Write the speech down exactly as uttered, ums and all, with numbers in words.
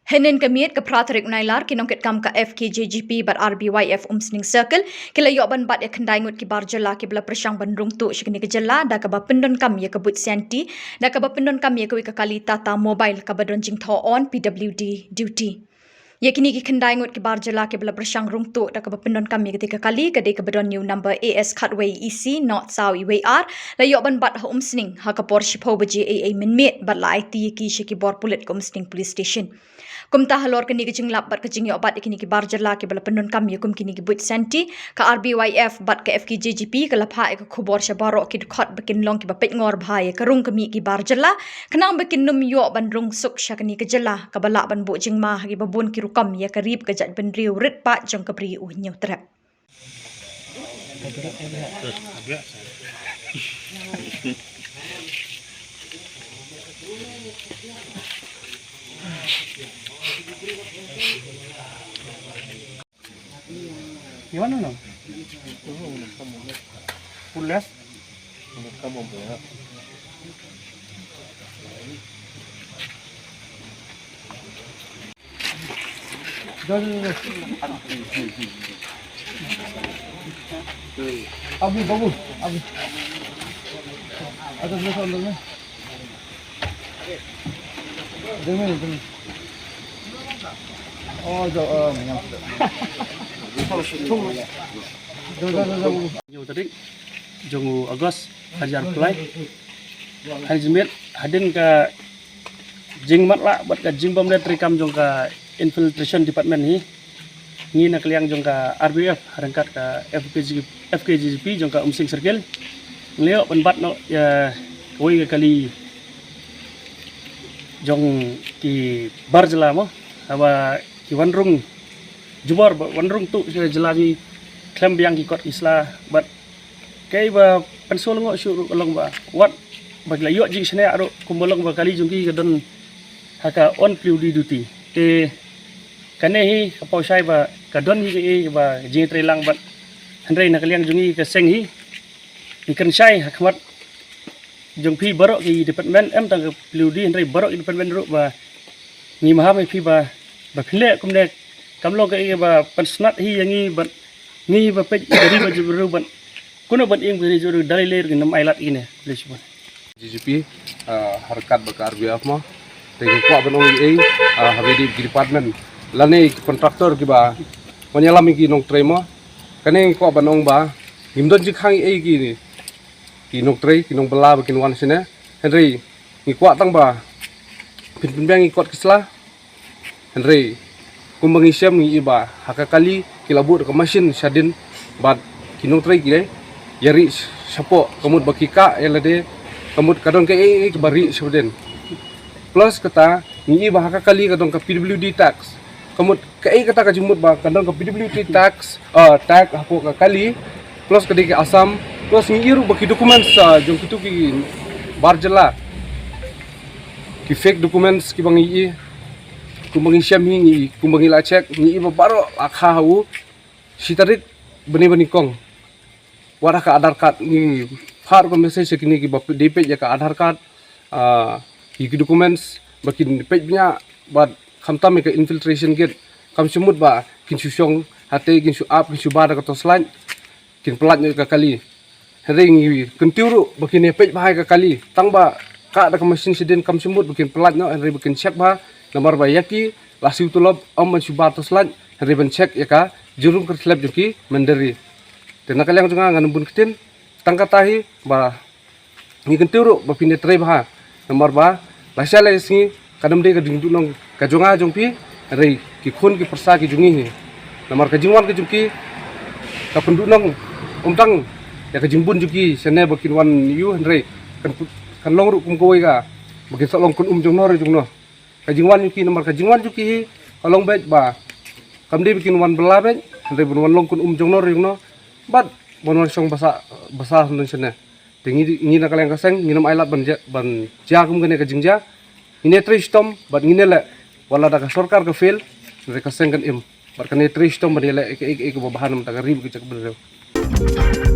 Hynnin ka miet ka phra tarik u Nailar, ki nongkitkam ka F K J G P bad R B Y F Umsning Circle ki la ïoh ban bat ïa khyndai ngut ki bar jylla kiba la pyrshang ban rung tuh sha kane ka jylla da kaba pyndonkam ïa ka buit sianti, da kaba pyndonkam ïa kawei ka kali Tata Mobile kaba don jingthoh on P W D duty. Ïa kine ki khyndai ngut ki bar jylla kiba la pyrshang rung tuh da kaba pyndonkam ïa katei ka kali, ka dei kaba don ïa u number A S khatwei E C not saw iwei ar, la ïoh ban bat ha Umsning ha ka por shiphew baje eiei mynmiet bad la aiti ïa ki sha ki bor pulit ka Umsning Police Station. Kumta halor kane ka jinglap bad ka jingïoh bat ïa kine ki bar jylla kiba la pyndonkam ïa kum kine ki buit sianti, ka R B Y F bad ka F K J G P ka la phah ïa ka khubor sha baroh ki dkhot ba kin long kiba peitngor bha ïa ka rung ka miet ki bar jylla, khnang ba kin nym ïoh ban rung suk sha kane ka jylla kaba lah ban buh jingma ha kiba bun ki rukom ïa ka ri bad ka jaitbynriew rit paid jong ka Bri u Hynñiewtrep. You want to know? Put less? Abu, babu, abu. Atas, atas, atas. Hynñiew tarik jong u August, hajar pynlai. Hangne mynmiet hadien ka jingmatlah bad ka jingbym leh treikam jong ka Infiltration Department hi, ngi na ka liang jong ka R B F ha ryngkat ka F K G, F K G P jong ka Umsning Circle, ngi la ïoh ban bat noh ïa kawei ka kali jong ki bar jylla mo, haba ki wan rung jubor, ba wan rung tuh sha jylla ngi khlem biang ki kot ki sla. Bad kaei ba pynsngewlyngngoh shuh ruh ka long ba wat ba ki la ïoh jingshaniah ruh kumba long ba kali jong ki ka don ha ka on P W D duty. Te kane hi ka paw shai ba ka don hi kaei ba jingïatreilang bad hynrei na ka liang jong ngi ka seng hi, ngi kren shai ha khmat jong phi baroh ki department, em tang ka P W D hynrei baroh ki department ruh ba ngi maham ïa phi ba, ba phin leh kumne, kam long kaei ba pynsnat hi ïa ngi bad ngi ba peit ïa ka ri bad jaitbynriew bad kumno ban ïeng bad ka ri bad jaitbynriew, da lei lei ruh ngin ym ailad ïa kine. Khublei shibun. G G P, ah, ha ryngkat bad ka R B F mo. Te ngi kwah ban ong ei ei, ah, ha kawei de ki department lane ki contractor kiba wan ïalam ïa ki nongtrei mo. Kane ngi kwah ban ong ba ngim don jingkhang ei ei ki, ki nongtrei, ki nongbylla ba kin wan shane. Hynrei ngi kwah tang ba phin pynbiang ïa ki kot ki sla. Hynrei kumba ngi shem ngi ïohi ba ha ka kali ki la buh da ka machine shadien bad ki nongtrei ki dei ïa rieh shapoh, ka mut ba ki kah ïa lade, ka mut ka don kaei kaei kaba rieh shadien. Plus kata ngi ïohi ba ha ka kali ka don ka P W D tax, ka mut kaei kata ka jingmut ba ka don ka P W D tax, ah, tag hapoh ka kali, plus ka dei ka Assam, plus ngi ïohi ruh ba ki documents, ah, jong kitu ki bar jylla, ki fake documents kiba ngi ïohi, kumba ngi shem hi ngi, kumba ngi la check ngi ïohi ba baroh la kha ha u shi tarik bnai ba nyngkong. Wat ha ka Aadhaar card, ngi phah ruh ka message ïa kine kiba dei peit ïa ka Aadhaar card, ah, ïa ki documents ba kin peit bniah bad khamtam ïa ka infiltration gate. Kam shu mut ba kin shu shong hatei, kin shu ap, kin shu bah da ka torchlight, kin pyllait noh ïa ka kali. Hynrei ngi kyntiew ruh ba kin ïa peit bha ïa ka kali, tang ba kah da ka machine shadien kam shu mut ba kin pyllait noh, hynrei ba kin check bha, namar ba ïa ki la siew tulop ym ban shu bah torchlight, hynrei ban check ïa ka jingrung kyrthlep jong ki mynder. Te na ka liang jong nga ngan ym bun ktien, tang kata hi ba ngi kyntiew ruh ba phin ïa trei bha, namar ba lashai lashisngi kan ym dei ka jingduhnong ka jong nga jong phi, hynrei ki khun ki pyrsa ki jong ngi hi. Namar ka jingwan ka jong ki ka pynduhnong ym tang ïa ka jingbun jong ki shane ba kin wan ïa u, hynrei kan, kan long ruh kum kawei ka ba kin sa long kynum jong no re jong no. Ka jingwan jong ki, namar ka jingwan jong ki hi ka long beit ba kam dei ba kin wan bylla beit, hynrei ban wan long kynum jong no re jong no bad ban wan shong basa, basa hangno shane. Te ngi, ngi na ka liang ka seng ngin ym ailad ban jia, ban jia kum kane ka jingjia. Ngin ïa trei shitom bad ngin ïa leh, wat la da ka sorkar ka fail, hynrei ka seng kan im. Bad kan ïa trei shitom ban ïa leh ïa kaei kaei kaba bha na ka bynta ka ri bad ka jaitbynriew.